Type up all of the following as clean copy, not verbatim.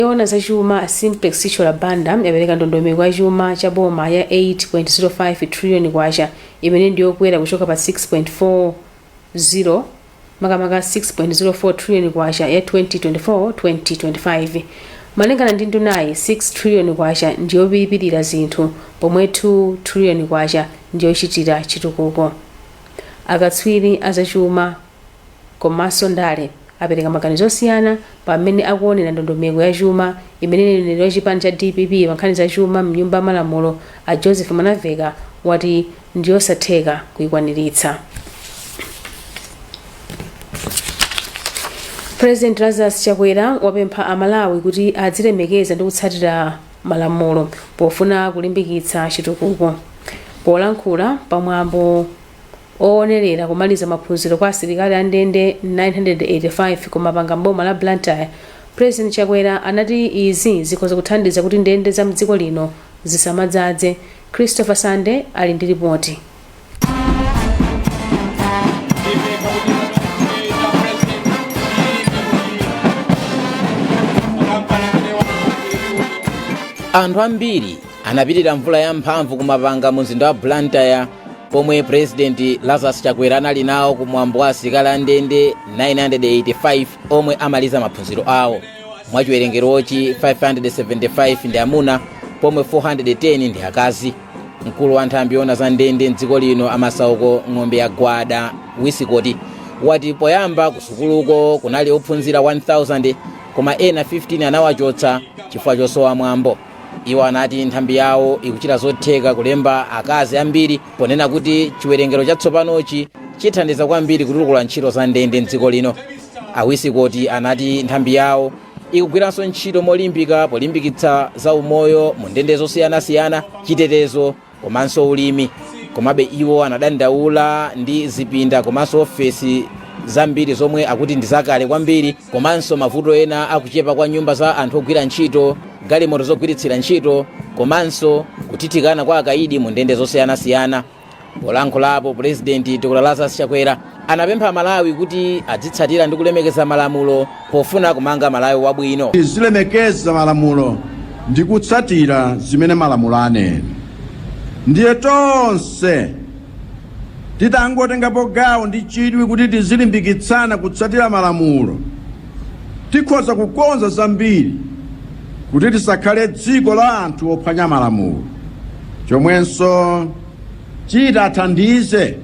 yoona za chuma, Simplex Chithyola Banda, yapereka ndondomeko ya chuma cha boma ya 8.05 trillion kwacha imene ndi yokwera kuchoka pa 6.40 makamaka 6.04 trillion kwacha ya 2024-2025. Malingana ndi ndunayi, 6 trillion kwacha ndiyolipirira zinthu pomwe 2 trillion kwacha ndiyochitira chitukuko. Akatswiri azachuma komanso ndale apereka maganizo osiyana pa mmene akuonera ndondomeko ya chuma imene mneneri wa chipani cha dpp pa nkhani za chuma mnyumba ya malamulo a Joseph Mwanamveka wati ndiyosatheka kuikwaniritsa. President Lazarus Chakwera wapempha Amalawi kuti adzilemekeza ndi kutsatira malamulo pofuna kulimbikitsa chitukuko. Polankhula pamwambo owonerera kumaliza maphunziro kwa asilikali a ndende 985 ku Mapanga m'boma la Blantyre, President Chakwera anati izi zikhoza kuthandiza kuti ndende za mdziko lino zisamadzadze. Christopher Sande ali ndi ripoti. Anthu ambiri anapirira mvula yamphamvu ku Mapanga mu mzinda wa Blantyre pomwe Purezidenti Lazarus Chakwera anali nawo ku mwambo wa asilikali a ndende 985 omwe amaliza maphunziro awo. Mwa chiwerengerochi, 575 ndi amuna pomwe 410 ndi akazi. Mkulu wa nthambi yoona za ndende mdziko lino, a Masauko Ng'ombeyagwada Wisikoti, wati poyamba kusukuluko kunali ophunzira 1000 koma ena 15 anawachotsa chifukwa chosowa mwambo. Iwo anati nthambi yawo ikuchita zotheka kulemba akazi ambiri ponena kuti chiwerengero chatsopanochi chithandiza kwambiri kutukula ntchito za ndende mdziko lino. A Wisikoti anati nthambi yawo ikugwiranso ntchito molimbika polimbikitsa za umoyo mu ndende zosiyanasiyana, chitetezo komanso ulimi. Komabe iwo anadandaula ndi zipinda komanso ofesi zambiri zomwe akuti ndi zakale kwambiri komanso mavuto ena akuchepa kwa nyumba za anthu ogwira ntchito, galimoto zogwiritsira ntchito komanso kuthithikana kwa akaidi mu ndende zosiyanasiyana. Polankhulapo, Purezidenti Dr Lazarus Chakwera anapempha Amalawi kuti adzitsatira ndi kulemekeza malamulo pofuna kumanga Malawi wabwino. Tizilemekeza malamulo ndi kutsatira zimene malamulo anena. Ndiye tonse titangotengapo gawo ndi chidwi kuti tizilimbikitsana kutsatira malamulo, tikhoza kukonza zambiri kuti tisakhale dziko la anthu ophwanya malamulo, chomwenso chitathandize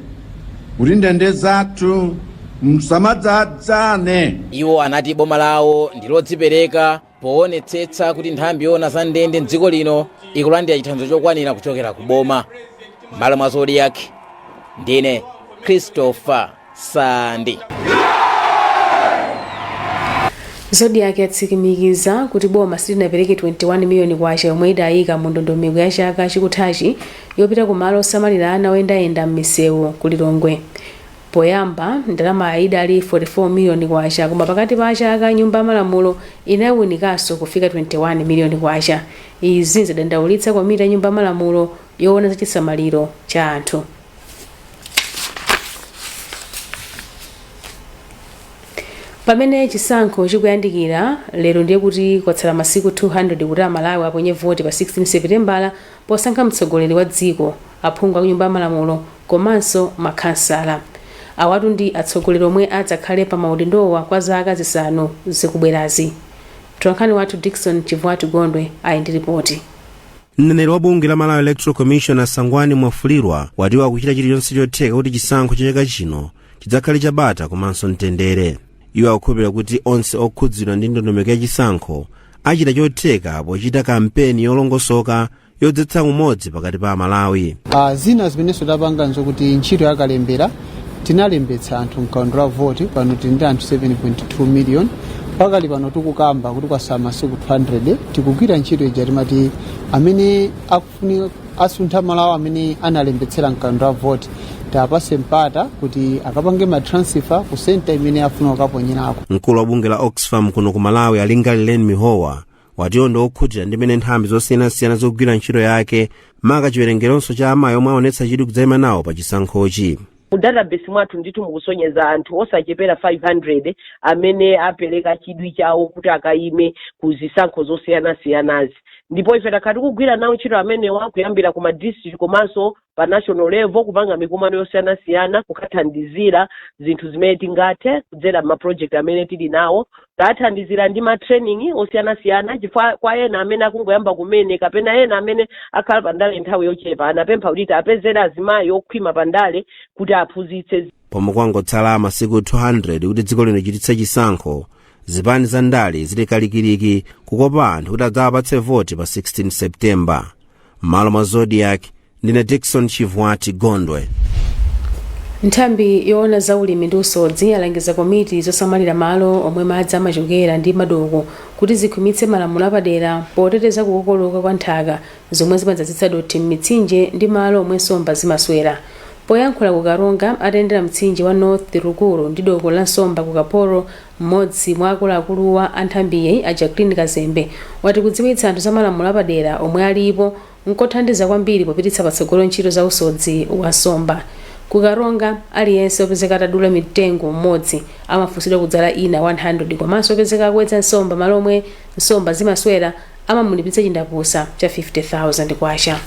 kuti ndende zathu msamadzadzane. Iwo anati boma lawo ndi lodzipereka poonetsetsa kuti nthambi yoona za ndende mdziko lino ikulandira chithandizo chokwanira kuchokera ku boma. M'malo mwa Zodiak, ndine Christopher Sande. Zodiak yatsimikiza kuti boma silinapereke 21 miliyoni kwacha yomwe idayika mu ndondomeko ya chaka chikuthachi yopita ku malo osamalira ana oyendayenda m'misewu ku Lilongwe. Poyamba ndalamayi idali 44 miliyoni kwacha koma pakati pa chaka nyumba ya malamulo inayiwunikanso kufika 21 miliyoni kwacha. Izi zadandaulitsa komiti ya nyumba ya malamulo yoona za chisamaliro cha anthu. Pamene chisankho chikuyandikira, lero ndiye kuti kwatsala masiku 200 kuti Amalawi aponye voti pa 16 Sepitembala posankha mtsogoleri wa dziko, aphungu a Nyumba ya Malamulo komanso makhansala. Awatu ndi atsogoleri omwe adzakhale pa maudindowa kwa zaka zisanu zikubwerazi. Mtolankhani wathu Dickson Chivwatu Gondwe ali ndi ripoti. Mneneri wa bungwe la Malawi Electoral Commission, a Sangwani Mwafulirwa, wati akuchita chilichonse chotheka kuti chisankho cha chaka chino chidzakhale cha bata komanso mtendere. Iwo akukhulupirira kuti onse okhudzidwa ndi ndondomeko ya chisankho achita chotheka pochita kampeni yolongosoka yodzetsa umodzi pakati pa Amalawi. Zina zimenenso tapanga nzokuti ntchito yakalembera, tinalembetsa anthu mkaundula wa voti, pano tili ndi anthu 7.2 million. Pakali pano tikukamba kuti kwasala masiku 200, tikugwira ntchito ija timati amene akufunika asuntha malo awo amene analembetsera mkaundula wa voti tiapase mpata kuti akapange ma transfer ku senta imene afuna kukaponyerako. Mkulu wa bungwe la Oxfam kuno ku Malawi, a Lingalireni Mihowa, wati iwo ndi okhutira ndi mmene nthambi zosiyanasiyana zikugwira ntchito yake, maka chiwerengeronso cha amayi omwe aonetsa chidwi kudzayima nawo pa chisankhochi. Mu database mwathu ndithu mukusonyeza anthu osachepera 500 amene apereka chidwi chawo kuti akayime ku zisankho zosiyanasiyanazi, ndipo ife takhala tikugwira nawo ntchito amenewa kuyambira ku ma district komanso pa national level, kupanga mikumano yosiyanasiyana, kukathandizira zinthu zimene tingathe kudzera ma project amene tili nawo. Tathandizira ndi ma training osiyanasiyana, chifukwa kwa ena amene akungoyamba kumene kapena ena amene akhala pandale nthawi yochepa, anapempha kuti apezere azimayi okhwima pandale kuti aphunzitse. Pomwe kwangotsala masiku 200 kuti dziko lino lichititse chisankho, zipani za ndale zili kalikiliki kukopa anthu kuti adzawapatse voti pa 16 Septemba. M'malo mwa Zodiak, ndine Dickson Chivwati Gondwe. Nthambi yoona za ulimi ndi usodzi alangiza komiti zosamalira malo omwe madzi amachokera ndi madoko kuti zikhwimitse malamulo apadera poteteza kukokoloka kwa nthaka zomwe zimadzazitsa dothi m'mitsinje ndi malo omwe nsomba zimaswera. Poyankhula ku Karonga atayendera mtsinje wa North Rukuru ndi doko la nsomba ku Kaporo, mmodzi mwa akuluakuluwa a nthambiyi, a Jacqueline Kazembe, wati kudziwitsa anthu za malamulo apadera omwe alipo nkothandiza kwambiri popititsa patsogolo ntchito za usodzi wa nsomba. Ku Karonga, aliyense opezeka atadula mitengo mmodzi amafunsidwa kudzala ina 100, komanso opezeka akuwedza nsomba malo omwe nsomba zimaswera amamulipitsa chindapusa cha 50,000 kwacha.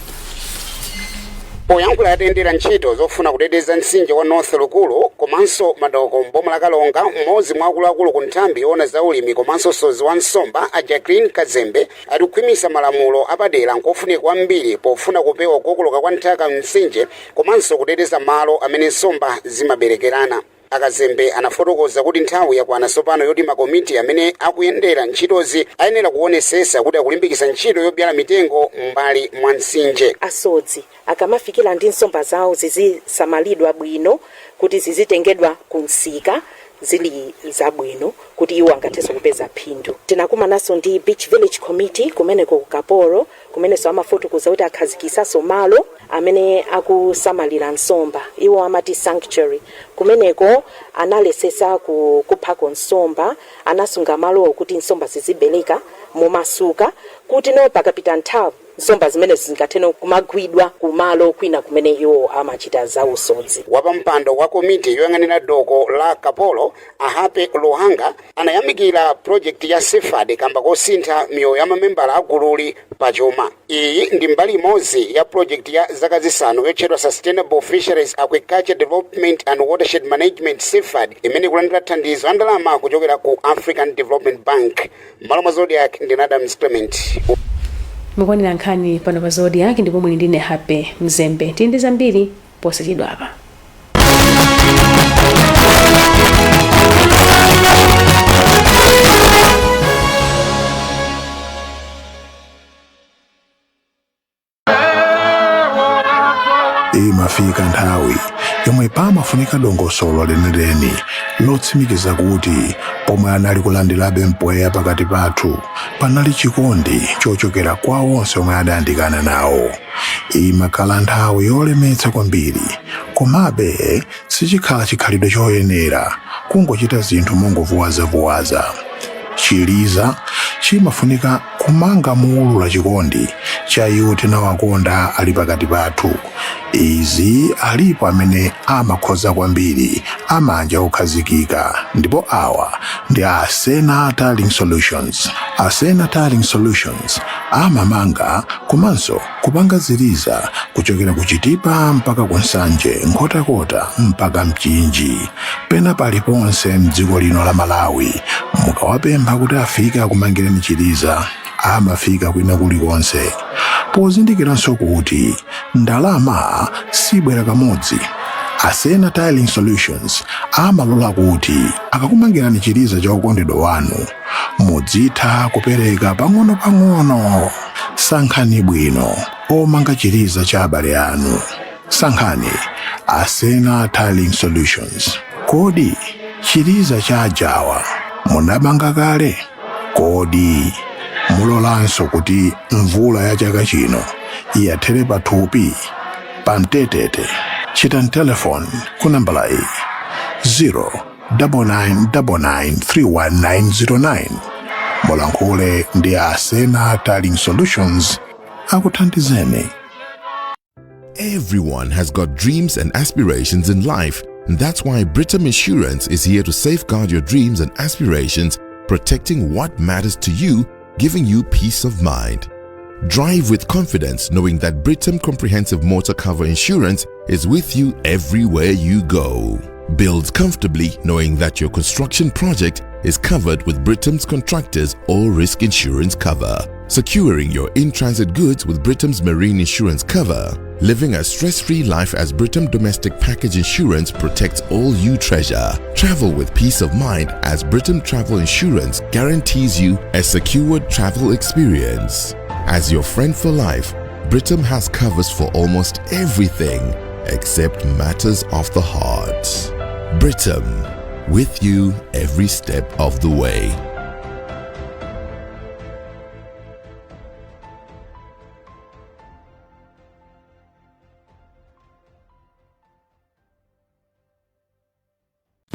Poyankhula atayendera ntchito zofuna kuteteza mtsinje wa North Rukuru komanso madoko mboma la Karonga, mmodzi mwa akuluakulu ku nthambi yoona za ulimi komanso usodzi wa nsomba, a Jacqueline Kazembe, ati kukhwimisa malamulo apadera nkofunika kwambiri pofuna kupewa kukokoloka kwa nthaka mtsinje komanso kuteteza malo amene nsomba zimaberekerana. Akazembe anafotokoza kuti nthawi yakwana tsopano yoti makomiti amene akuyendera ntchitozi ayenera kuonesesa kuti akulimbikitsa ntchito yobyala mitengo m'mbali mwa mtsinje. Asodzi akamafikira ndi nsomba zawo, zizisamalidwa bwino kuti zizitengedwa ku msika zili zabwino, kuti iwo angathenso kupeza phindu. Tinakumananso ndi Beach Village Committee kumeneko ku Kaporo, kumenenso amafotokoza kuti akhazikisanso malo amene akusamalira nsomba, iwo amati sanctuary. Kumeneko analesesa kuphako nsomba, anasunga malowo kuti nsomba zizibereka momasuka, kuti no pakapita nthawi nsomba zimene zingatheno kumagwidwa kumalo kwina kumene iwo amachita zausodzi. Wapampando wa komiti yoyang'anira doko la Kapolo, Ahape Luhanga, anayamikira project ya CFAD kamba kosintha miyoyo ya mamembala a gululi pachuma. Iyi ndi mbali imodzi ya project ya zaka 5 yotchedwa Sustainable Fisheries Aquaculture Development and Watershed Management, CFAD, imene ikulandira thandizo la ndalama kuchokera ku African Development Bank. M'malo mwa Zodiak, ndine Adams Clement. Mukuonera nkhani pano pa Zodiak ndipo muli ndine Happy Mzembe. Tili ndi zambiri posachedwa apa. Imafika nthawi yomwe pamafunika dongosolo lenileni lotsimikiza kuti pomwe anali kulandirabe mpweya pakati pathu, panali chikondi chochokera kwa onse omwe adayandikana nawo. Imakhala nthawi yolemetsa kwambiri, komabe sichikhala chikhalidwe choyenera kungochita zinthu mongovuwazavuwaza. Chiliza chimafunika kumanga muulula chikondi cha iwo tinawakonda ali pakati pathu. Izi alipo amene amakhoza kwambiri, amanja okhazikika, ndipo awa ndi Asena Tiling Solutions. Asena Tiling Solutions amamanga komanso kupanga ziliza kuchokera ku Chitipa mpaka ku Nsanje, Nkhotakota mpaka Mchinji, pena paliponse mdziko lino la Malawi. Mukawapempha kuti afike akumangireni chiliza, amafika kwina kulikonse, pozindikiranso kuti ndalama sibwera kamodzi. Asena Tiling Solutions amalola kuti akakumangirani chiliza cha okondedwa wanu, mudzitha kupereka pang'ono-pang'ono. Sankhani bwino omanga chiliza cha abale anu. Sankhani Asena Tiling Solutions. Kodi chiliza cha ajawa munamanga kale? Kodi mulolanso kuti mvula ya chaka chino iyathere pathupi pamtetete? Chitani telefoni ku nambala iyi, 0 999 31909, mulankhule ndi Asena Tiling Solutions akuthandizeni. Everyone has got dreams and aspirations in life, and that's why Britam Insurance is here to safeguard your dreams and aspirations, protecting what matters to you, giving you peace of mind. Drive with confidence knowing that Britam Comprehensive Motor Cover Insurance is with you everywhere you go. Build comfortably knowing that your construction project is covered with Britam's Contractors All Risk Insurance Cover. Securing your in-transit goods with Britam's Marine Insurance Cover. Living a stress-free life as Britam Domestic Package Insurance protects all you treasure. Travel with peace of mind as Britam Travel Insurance guarantees you a secured travel experience. As your friend for life, Britam has covers for almost everything except matters of the heart. Britam, with you every step of the way.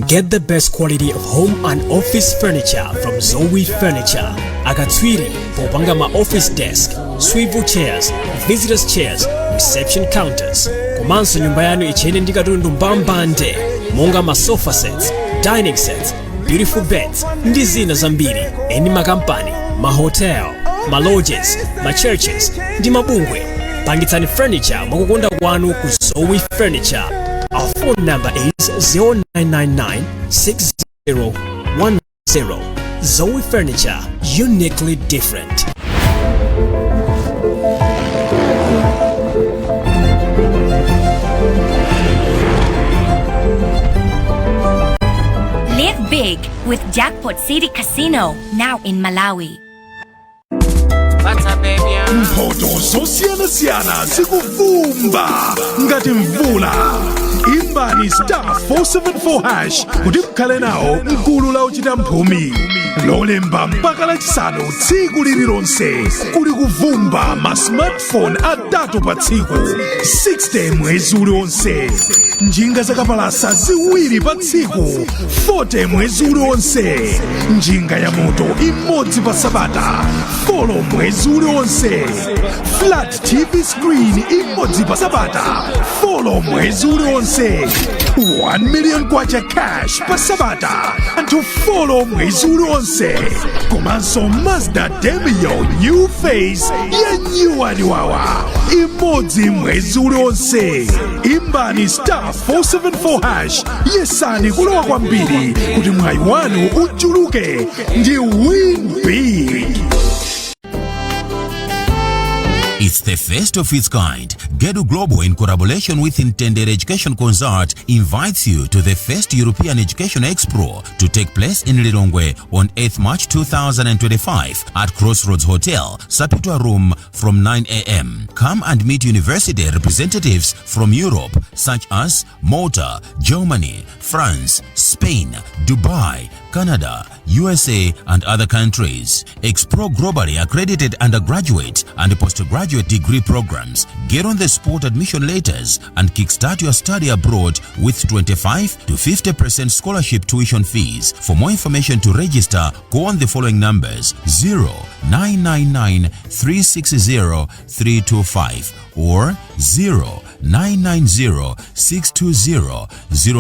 Get the best quality of home and office furniture from Zoe Furniture. Akatswiri popanga ma office desk, swivel chairs, visitors chairs, reception counters. Komanso nyumba yanu ichene ndi katundu mbambande monga ma sofa sets, dining sets, beautiful beds ndi zina zambiri. Eni makampani, ma hotel, ma lodges, ma churches ndi mabungwe. Pangitsani furniture mwakukonda kwanu ku Zoe Furniture. Our phone number is 0999 6010. Zoe Furniture, uniquely different. Live big with Jackpot City Casino, now in Malawi. Mphoto zosiyanasiyana zikuvumba ngati mvula. Imbani star 474 hash kuti mukhale nawo mgulu la ochita mphumi. Lolemba mpaka Lachisanu, tsiku lililonse kuli kuvumba ma smartphone atatu pa tsiku, 60 mwezi uliwonse, njinga zakapalasa ziwiri pa tsiku, 40 mwezi uliwonse, njinga ya moto imodzi pa sabata, 4 mwezi uliwonse, flat TV screen imodzi pa sabata, 4 mwezi uliwonse, 1 million kwacha cash pa sabata, anthu 4 mwezi uliwonse, komanso Mazda Demio new face ya nyuwaniwawa imodzi mwezi uliwonse. Imbani star 474 hash, yesani kulowa kwambiri kuti mwayi wanu uchuluke ndi win big. It's the first of its kind. Gedu Global, in collaboration with Intended Education Consult, invites you to the first European Education Expo to take place in Lilongwe on 8th March 2025 at Crossroads Hotel, Sapitwa Room from 9 a.m. Come and meet university representatives from Europe such as Malta, Germany, France, Spain, Dubai, Canada, USA, and other countries. Explore globally accredited undergraduate and postgraduate degree programs. Get on the spot admission letters and kickstart your study abroad with 25 to 50% scholarship tuition fees. For more information to register, go on the following numbers: 0999 360 325 or 0990 620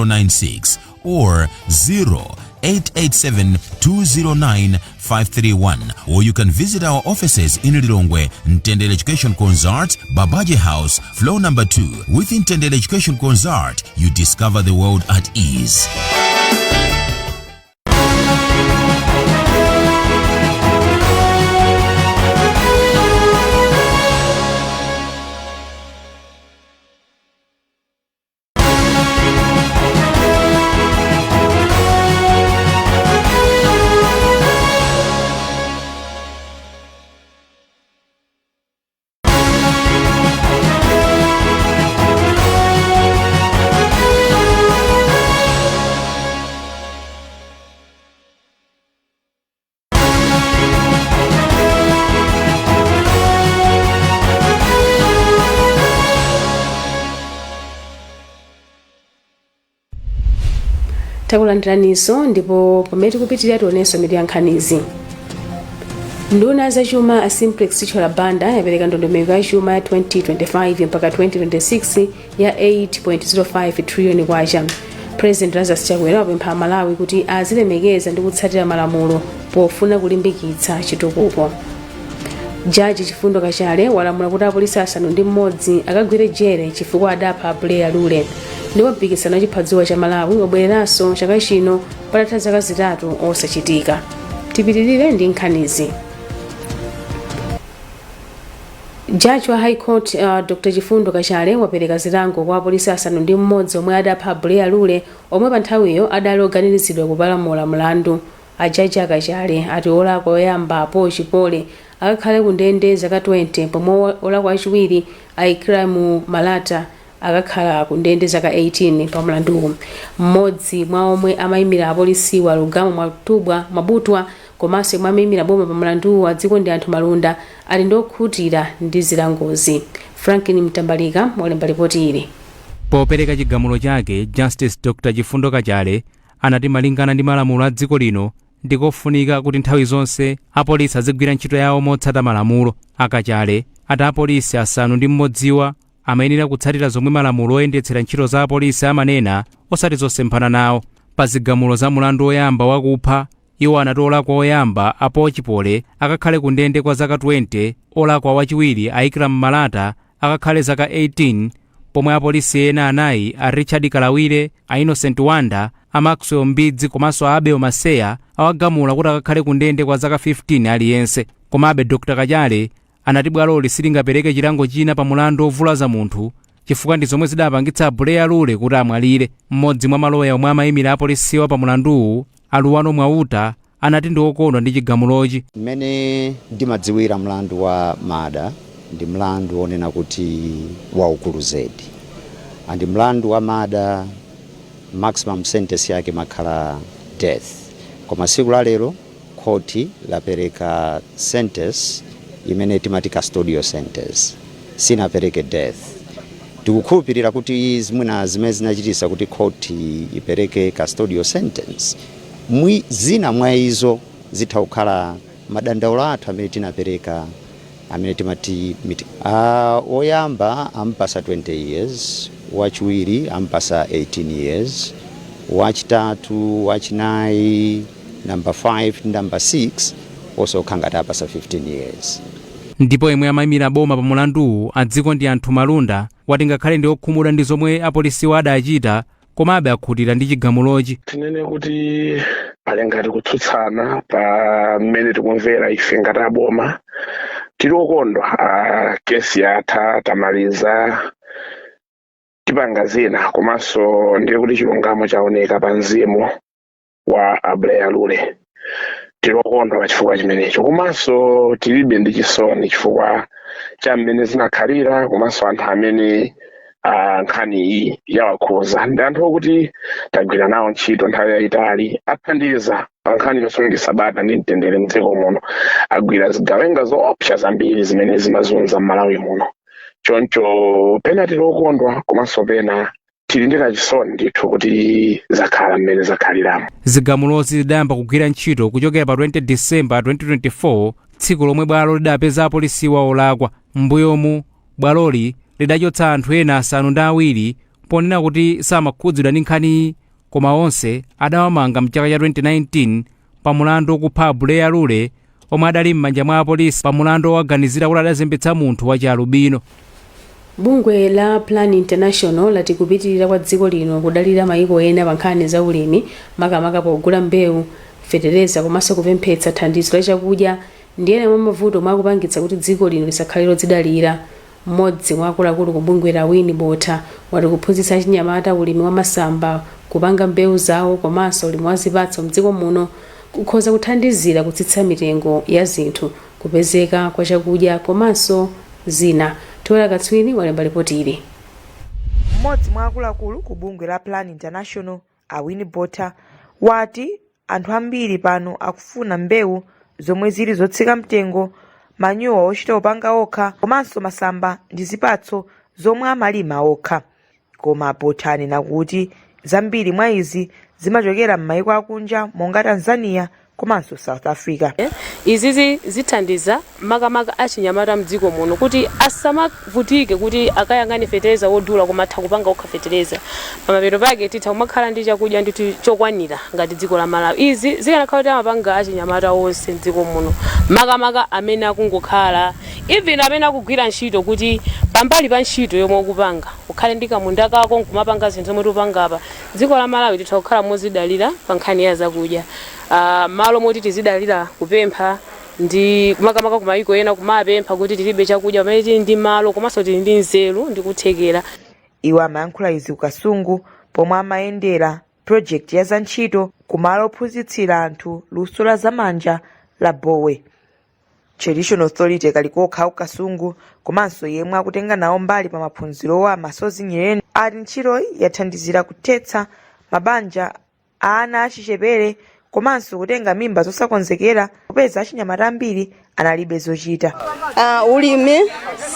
096 or 0887 209 531, or you can visit our offices in Lilongwe, Ntendere Education Consult, Babaji House, floor number 2. With Ntendere Education Consult, you discover the world at ease. Takulandiraninso, ndipo pamene tikupitirira tionenso mitu ya nkhanizi. Nduna zachuma a Simplex Chithyola Banda yapereka ndondomeko ya chuma ya 2025 mpaka 2026 ya 8.05 trillion kwacha. President Lazarus Chakwera wapempha Amalawi kuti azilemekeza ndi kutsatira malamulo pofuna kulimbikitsa chitukuko. Jaji Chifundo Kachale walamula kuti apolisi 6 akagwire jere chifukwa adapha Buleya Lule. Ndipo mpikisano wa chiphadzuwa cha Malawi wabwereranso chaka chino patatha zaka 3 osachitika. Tipitirire ndi nkhanizi. Jaji wa High Court Dr Chifundo Kachale wapereka zilango kwa apolisi 6 omwe adapha Buleya Lule, omwe pa nthawiyo adali oganiziridwa kupalamula mlandu. Ajaji a Kachale ati olakwa oyamba, Paul Chipole, akakhale ku ndende zaka 20, pomwe olakwa achiwiri, a Ikramu Malata, akakhala ku ndende zaka 18 pa mlanduwu. Mmodzi mwa omwe amayimira apolisiwa, Lugamo Mwabutwa, komanso yemwe amayimira boma pa mlanduwu, a Dzikondianthu Malunda, ati ndi okhutira ndi zilangozi. Franklin Mtambalika walemba lipoti ili. Popereka chigamulo chake, Justice Dr Chifundo Kachale anati malingana ndi malamulo a dziko lino, ndikofunika kuti nthawi zonse apolisi azigwira ntchito yawo motsata malamulo. A Kachale ati apolisi 6wa amayenera kutsatira zomwe malamulo oyendetsera ntchito za apolisi amanena, osati zosemphana nawo. Pa zigamulo za mulandu woyamba wakupha, iwo anati olakwa oyamba, a Paul Chipole, akakhale ku ndende kwa zaka 20, olakwa wachiwiri, a Ikram Malata, akakhale zaka 18, pomwe apolisi ena anayi, a Richard Kalawire, a Innocent Wanda, a Maxwell Mbidzi komanso a Abel Maseya, awagamula kuti akakhale ku ndende kwa zaka 15 aliyense. Komabe Dr Kachale anati bwaloli silingapereke chilango china pa mulandu wovulaza munthu chifukwa ndi zomwe zidapangitsa Buleya Lule kuti amwalire. Mmodzi mwa maloya omwe amayimira apolisiwa pa mulanduwu, a Luwano Mwauta, anati ndi okondwa ndi chigamulochi. Mmene ndimadziwira, mlandu wa murder ndi mlandu wonena kuti waukulu zedi, and mlandu wa murder maximum sentence yake makhala death, koma siku la lero khoti lapereka sentence imene timati custodial sentence, sinapereke death. Tikukhulupirira kuti zimwina zimene zinachitisa kuti khoti ipereke custodial sentence, zina mwa izo zitha kukhala madandaulo athu amene tinapereka, amene timati oyamba ampasa 20 years, wachiwiri ampasa 18 years, wachitatu, wachinayi, number 5 ndi number 6 osokha ngati apasa 15 years. Ndipo yemwe amayimira boma pa mulanduwu, a Dzikondianthu Malunda, wati ngakhale ndi okhumudwa ndi zomwe apolisiwa adachita, komabe akhutira ndi chigamulochi. Tinene kuti pali ngati kutsutsana pa mmene tikumvera ife ngati aboma. Tili okondwa, kesi yatha, tamaliza, tipanga zina, komanso ndiye kuti chilungamo chaoneka pa mzimu wa Ableya Lule. Tili okondwa pa chifukwa chimenecho, komanso tilibe ndi chisoni chifukwa cha mmene zinakhalira, komanso anthu amene nkhani iyi yawakhuza ndi anthu okuti tagwira nawo ntchito nthawi yayitali, athandiza pa nkhani yosungisa bata ndi mtendere mdziko muno, agwira zigawenga zoopsa zambiri zimene zimazunza m'Malawi muno. Choncho pena tili okondwa, komanso pena tili ndi kachisoni ndithu kuti zakhala mmene zakhaliramo. Zigamulozi zidayamba kugwira ntchito kuchokera pa 20 Disemba 2024, tsiku lomwe bwalo lidapeza apolisiwa olakwa. M'mbuyomu bwaloli lidachotsa anthu ena 7 ponena kuti samakhudzidwa ndi nkhaniyi, koma onse adawamanga mchaka cha 2019 pa mulandu wokupha Buleya Lule, omwe adali m'manja mwa apolisi pa mulandu wowaganizira kuti adazembetsa munthu wachialubino. Bungwe la Plan International lati kupitirira kwa dziko lino kudalira mayiko ena pa nkhani za ulimi, makamaka pogula mbewu, fetereza komanso kupemphetsa thandizo la chakudya, ndi ena mwa mavuto omwe akupangitsa kuti dziko lino lisakhale lodzidalira. Mmodzi mwa akuluakulu ku bungweli, a Winnie Botha, wati kuphunzitsa achinyamata ulimi wa masamba, kupanga mbewu zawo komanso ulimi wa zipatso mdziko muno kukhoza kuthandizira kutsitsa mitengo ya zinthu, kupezeka kwa chakudya komanso zina. Tiwera Katswiri walemba ripoti ili. Mmodzi mwa akuluakulu ku bungwe la Plan International, a Winnie Botha, wati anthu ambiri pano akufuna mbewu zomwe zili zotsika mtengo, manyowa ochita kupanga okha komanso masamba ndi zipatso zomwe amalima okha. Koma Botha anena kuti zambiri mwa izi zimachokera m'mayiko akunja monga Tanzania komanso South Africa. Izizi zithandiza makamaka achinyamata mdziko muno kuti asamavutike kuti akayang'ane fetereza wodula, koma atha kupanga okha fetereza. Pamapeto pake titha kumakhala ndi chakudya ndithu chokwanira ngati dziko la Malawi. Izi zikanakhala kuti amapanga achinyamata onse mdziko muno, makamaka amene akungokhala, even amene akugwira ntchito, kuti pambali pa ntchito yomwe ukupanga ukhale ndi kamunda kako nkumapanga zinthu zomwe tikupanga apa, dziko la Malawi titha kukhala mozidalira pa nkhani ya zakudya, malo moti tizidalira kupempha ndi makamaka kumayiko ena kumapempha kuti tilibe chakudya, pamene tili ndi malo komanso tili ndi nzeru ndi kuthekera. Iwo amayankhula izi ku Kasungu pomwe amayendera project ya zantchito kumalo ophunzitsira anthu luso la zamanja la Bowe. Traditional Authority Kalikokha ku Kasungu komanso yemwe akutenga nawo mbali pa maphunzirowa, Masozi Nyirenda, ati ntchitoyi yathandizira kuthetsa mabanja a ana achichepere komanso kutenga mimba zosakonzekera, popeza achinyamata ambiri analibe zochita. Ulimi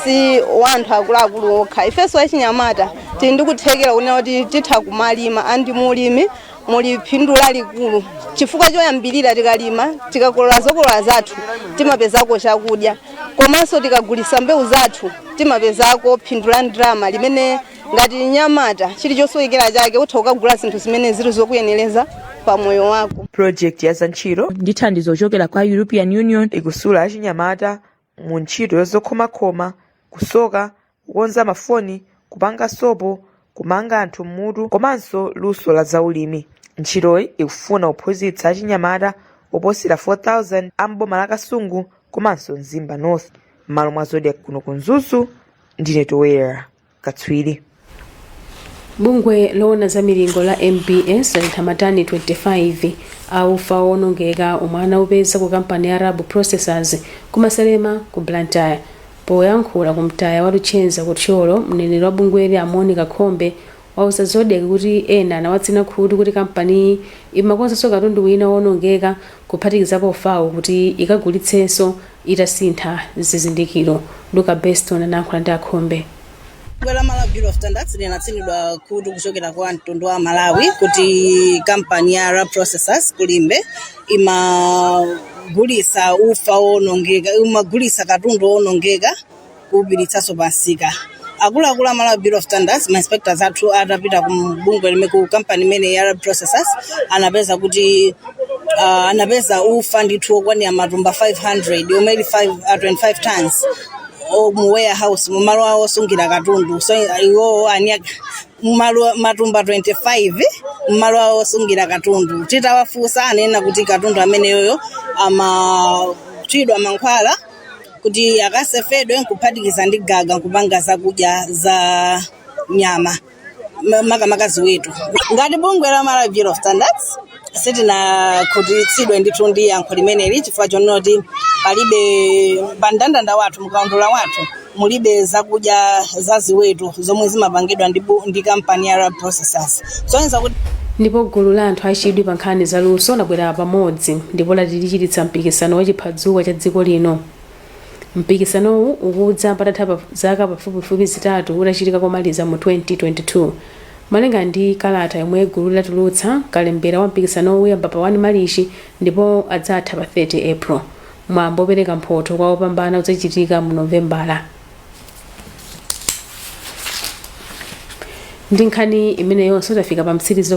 si wa anthu akuluakulu okha. Ifenso achinyamata tili ndi kuthekera kunena kuti titha kumalima, and muulimi muli phindu lalikulu, chifukwa choyambirira tikalima, tikakolola zokolola zathu, timapezako chakudya, komanso tikagulisa mbewu zathu timapezako phindu la ndalama limene ngati mnyamata chili chosowekera chake utha kukagula zinthu zimene zili zokuyenereza pa moyo wako. Project ya zantchito ndi thandizo kuchokera kwa European Union ikusula achinyamata mu ntchito yozokhomakhoma, kusoka, kukonza mafoni, kupanga sopo, kumanga anthu mmutu komanso luso la zaulimi. Ntchitoyi ikufuna kuphunzitsa achinyamata oposera 4000 a m'boma la Kasungu komanso Mzimba North. M'malo mwa Zodiak kuno ku Mzuzu, ndine Towera Katswiri. Bungwe loona za milingo la MBS latentha matani 25 a ufa owonongeka omwe anaupeza ku kampani ya Rab Processors ku Masalema ku Blantyre. Poyankhula ku mtaya wa Luchenza ku Thyolo, mneneri wa bungweli a Monica Khombe wauza Zodiak kuti ena anawatsina khutu kuti kampaniyi imakonzanso katundu wina wowonongeka kuphatikizapo ufawu kuti ikagulitsenso itasintha zizindikiro. Luka Beston anayankhula ndi a Khombe. Bungwe la Malawi Bureau of Standards linatsinidwa khutu kuchokera kwa mtundu wa Malawi kuti kampani ya Rab Processors ku Limbe imagulisa ufa wonongeka, imagulisa katundu wonongeka kuupititsanso pamsika. Akuluakulu a Malawi Bureau of Standards, ma inspectors athu, atapita ku bungwe lime ku kampani imene ya Rab Processors, anapeza kuti anapeza ufa ndithu wokwanira matumba 500 omwe ili 25 tons mu warehouse, mu malo awo osungira katundu. So iwowo ani malo matumba 25 mmalo awo osungira katundu. Titawafunsa anena kuti katundu ameneyoyo amathiridwa mankhwala kuti akasefedwe nkuphatikiza ndi gaga nkupanga zakudya za nyama, makamaka ziweto. Ngati bungwe la Malawi Bureau of Standards sitinakhutitsidwe ndithu ndi yankho limeneli, chifukwa chonena kuti palibe pa mndandanda wathu, mukaundula wathu mulibe zakudya za ziweto zomwe zimapangidwa ndi kampani ya Rab Processors, zosonyeza kuti Ndipo gulu la anthu achidwi pa nkhani za luso labwera pamodzi ndipo lati lichititsa mpikisano wa chiphadzuwa cha dziko lino. Mpikisanowu ukudza patatha zaka pafupifupi 3 utachitika komaliza mu 2022. Malinga ndi kalata yomwe gulu latulutsa, kalembera wa mpikisanowu uyamba pa 1 Malichi ndipo adzatha pa 30 April. Mwambo opereka mphotho kwa opambana udzachitika mu Novembala. Ndi nkhani imeneyonso tafika pa mtsiriziro.